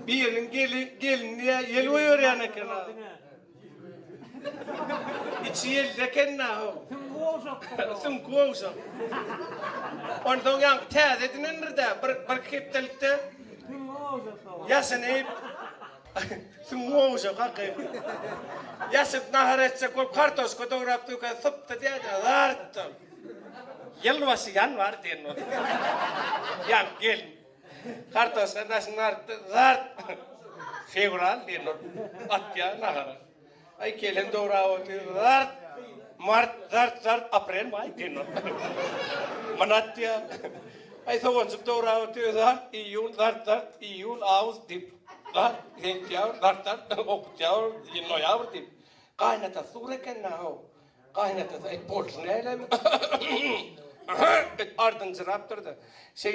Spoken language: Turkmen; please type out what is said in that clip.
Biriniň geli, gelini diýýär, ýel goýberýän eken-a. Içi ýelde eken-dä ho. Süňňi gowşakdyr. Süňki gowşak. Onsoň ýaňky täze edinendir-dä, bir, birki hepdelikde. Süňňi gowşak. Ýaşyny Süňňi gowşak haky. Ýaşyp nahar etjek bolup kartoşka dograp durka sypdy diýýär-de, zartdy. Ýyl başy ýanwar diýen boldy. Ýaňky gelin. Kartoşka daşyny artdy, zart. Fewral diýen boldy. Atýar nahara. Aý gelin dograp otyr, zart. Mart, zart, zart, aprel, maý diýen boldy. Muny atýar. Aý soganjyk dograp otyr, zart, iýun, zart, zart, iýul, awgust diýip. Zart, sentýabr, zart, zart, oktýabr, noýabr diýip. Gaýynatasy dur eken-dä-how. Gaýynatasy, aý bolşy näle? Diýip ardynjyrapdyr-da.